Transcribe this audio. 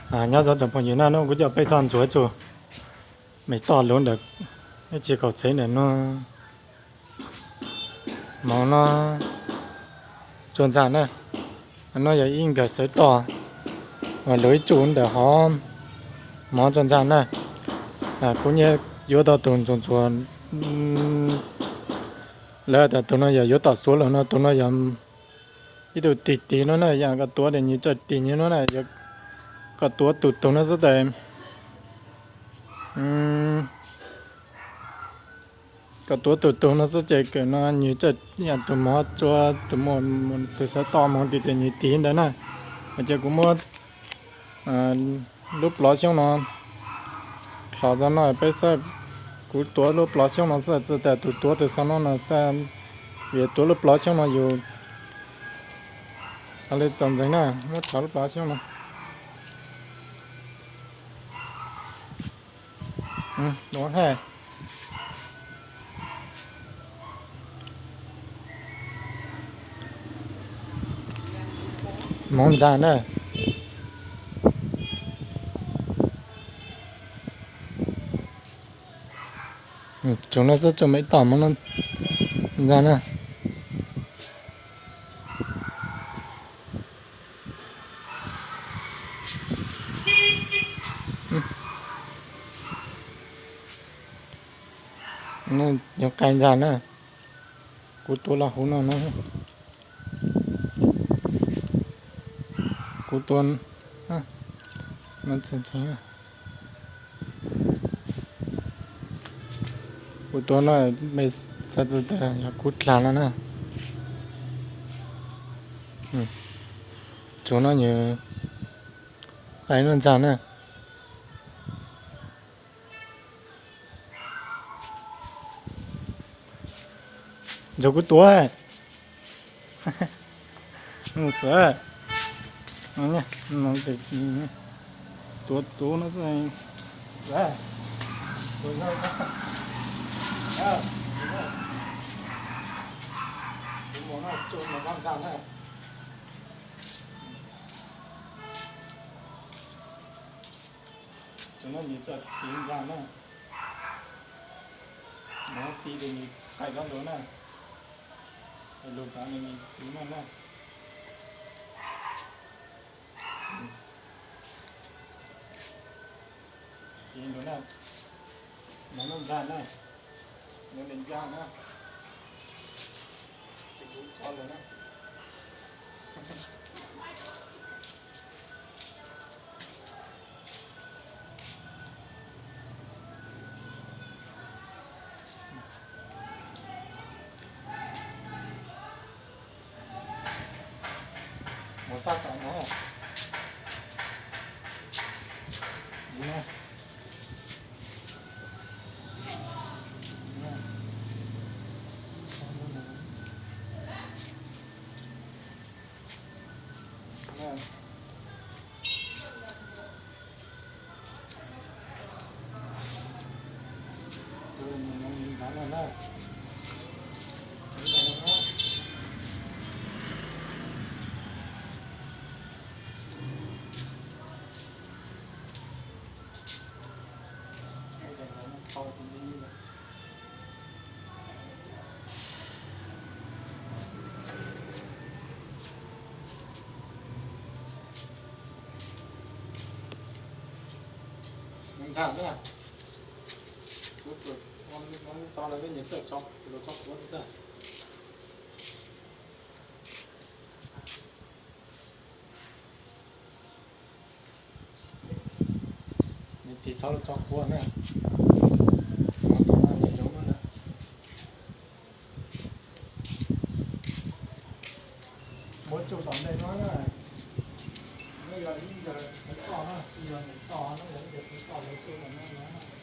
Nyob zoo tsoom phooj ywg na, hnub no kuv coj peb txog ntsuag tsuj me toj lub ntawm ib txhia kaum txhev ntawm no, hmoov no tsuag ntxag na. No yog ib nkawm xawv toj uas lub ib tsuj ntawm hov hmoov tsuag ntxag na. Kuv nyiam yuav tau tus ntsuag ntsuag, lawv tias tus no yog yuav tom xuav los no, tus no yog ib tug tig tig no na, yam kom tuav tias nws txawj tig nws no na, kom tuav tus tug no xwb tes, kom tuav tus tug no xwb ces kawm no nws txawj yam tus mov tsua, tus muaj tus xawv toj mus tig tias nws tig ntawd na. Ces kuv muab lub plov xyoob no khlov txog no peb saib, kuv tuav lub plov xyoob no xwb, txawm tias tus tuav tus xov no no xwb, vim tuav lub plov xyoob no yus li txaus ntseeg na, muab khlov lub plov xyoob no. Hmoov ntxag na. Tsuag no xwb, tsuag me toj hmoov no ntxag na. Yog qai ntxag na. Kuv tuav los huv no no. Kuv tuav no, kuv tuav no, mej xav txog tias yog kuv dlag no na. Tsuag no nws qai no ntxag na. Ntsuag kuv tuav. Xwb, tuav tuav no xwb. Tsuag no nws txawj tiv ntxag na. Nws tiv ces nws qai kab ntawd na. Lug tod nws tiv no na. Tiv ntawd na. Nws lub ntxag na. Nws li ncaj na. Ces kuv tso lawm na. Mus sab tom no. Ntxag na, kuv xav tso lawm, nyias txawj tso, los tso kuv xwb. Nws tig txhob los tso kuv na. Muab tsuj tom ntej no na. No yog ib yam xav toj na, tsis yog nws toj no, yog ib yam xav toj lawv tsuj tom no na.